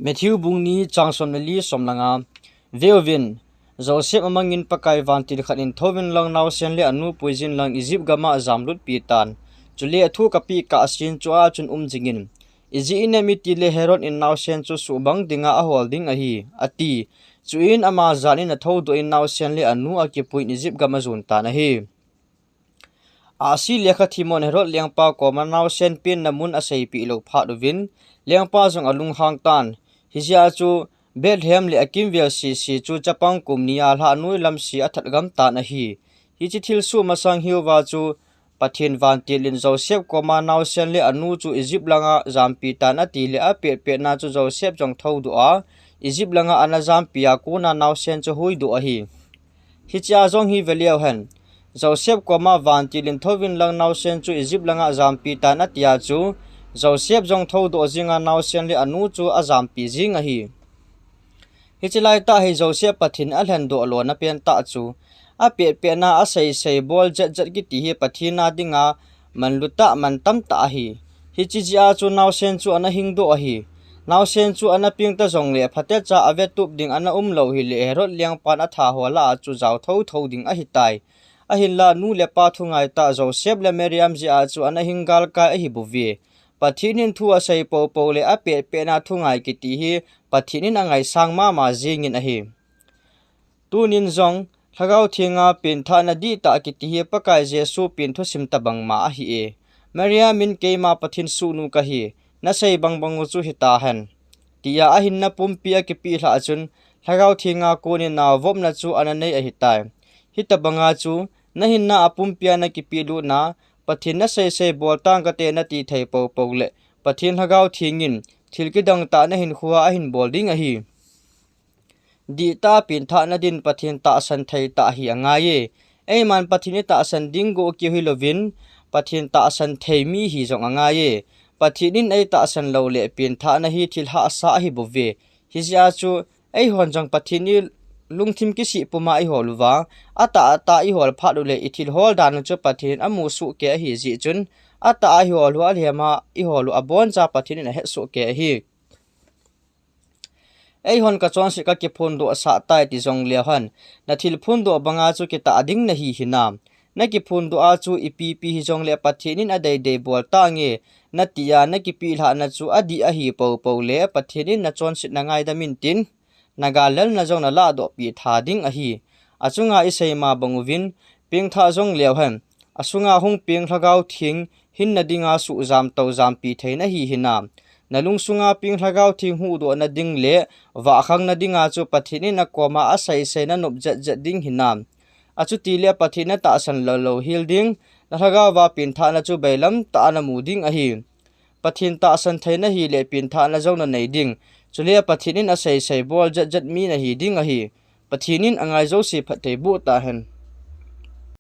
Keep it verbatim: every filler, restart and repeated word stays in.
Matthew bung ni chang som le li som le nga. Veuvin, Joseph amangin Pakai vantil khat in thouvin lang naosen le anu puijin lang Egypt gama jamlutpi tan. Chule athu kapeh kahsen chua chun um jingin. Ijeh inem itile Herod in naosen chu suhbang dinga ahol ding ahi, ati. Chuin ama janin athoudoh in naosen le anu akipuiyin Egypt gam ajon tan ahi. Ahsi lekhathimon Herod lengpa koma naosen penna mun aseipeh lou phat uvin, lengpa jong alunghang tan. Hijeh a chu Bethlehem le akimvel sese chu chapang kum ni a lhah noi lam se athat gam tan ahi. Hiche thilsoh masang hiuva chu Pathen vantil in Joseph koma naosen le anu chu Egypt langa jampi tan ati le apetpetna chu Joseph jong thoudoh a, Egypt langa ana jampi a kona naosen chu huhdoh ahi. Hichea jong hi veleu hen. Joseph koma vantil in thouvin lang naosen chu Egypt langa jampi tan atia chu, Joseph jong thoudoh jinga naosen le anu chu ajampi jing ahi. Hiche laitah hi Joseph Pathen alhendoh lona pentah chu, apetpetna aseisei bol jetjet kiti hi Pathen a dinga manlutah mantamtah ahi. Hiche jeh a chu naosen chu ana hingdoh ahi. Naosen chu ana pengta jongle phatecha avetup ding ana umlou hile Herod lengpan atha ho lah a chu jao thouthou ding ahitai. Ahinla nu le pa thungaitah Joseph le Mariam jeh a chu ana hing galkai ahibouve. Pathen in thu asei poupou le apetpetna thungai kiti hi Pathen in angaisang mama jingin ahi. Tunin jong, Lhagao Thenga pengthahna dihtah kiti hi Pakai Jesu pen thusim tobang ma ahi e. Mariam in keima Pathen sohnu kahi, nasei bangbang u chu hitahen, tia ahinna pumpi akipeh lhah chun, Lhagao Thenga konin naovopna chu ana nei ahitai. Hitobanga chu, nahinna apumpia nakipeh lutna, Pathen naseisei bol tangkate nati thei poupou le, Pathen Lhagao Thengin, thil kidangtah nahinkhoa ahinbol ding ahi. Dihtah pengthahna din Pathen tahsan thei tah hi angaiye. Eiman Pathen itahsan ding go keu hilouvin, Pathen tahsan thei mi hi jong angaiye. Pathen in eitahsan loule pengthahna hi thil hahsa ahibouve. Hijeh a chu, eihon jong Pathen ilungthim kisih puma ihol uva, atah atah ihol phat ule ithil hol dan u chu Pathen in amu sohkei ahijeh chun, atah a ihol u alhema ihol u aboncha Pathen in ahet sohkei ahi. Eihon kachonset kakiphondoh sah tai ti jongleu hen, nathil phondoh banga chu kitah ding nahi hinam? Nakiphondoh a chu ipipi hijongle Pathen in adeidei bol tange, natia nakipeh lhahna chu adih ahi poupou le Pathen in nachonsetna ngaidam intin, nagal lelna jong nalahdohpi tha ding ahi. Achunga isei ma bang uvin, pengthah jongleu hen, asunga hung peng Lhagao Theng hinna dinga suhjam toujampi thei nahi hinam? Nalung sunga peng Lhagao Theng huhdohna ding le vahkhangna dinga chu Pathen in nakoma aseisei nanop jetjet ding hinam? Achutile Pathen natahsan loulou hel ding, nalhagao a pengthahna chu bailam tah a namu ding ahi. Pathen tahsan thei nahile pengthahna jong nanei ding, chule Pathen in aseisei bol jetjet mi nahi ding ahi. Pathen in angai jouse phatthei boh tahen.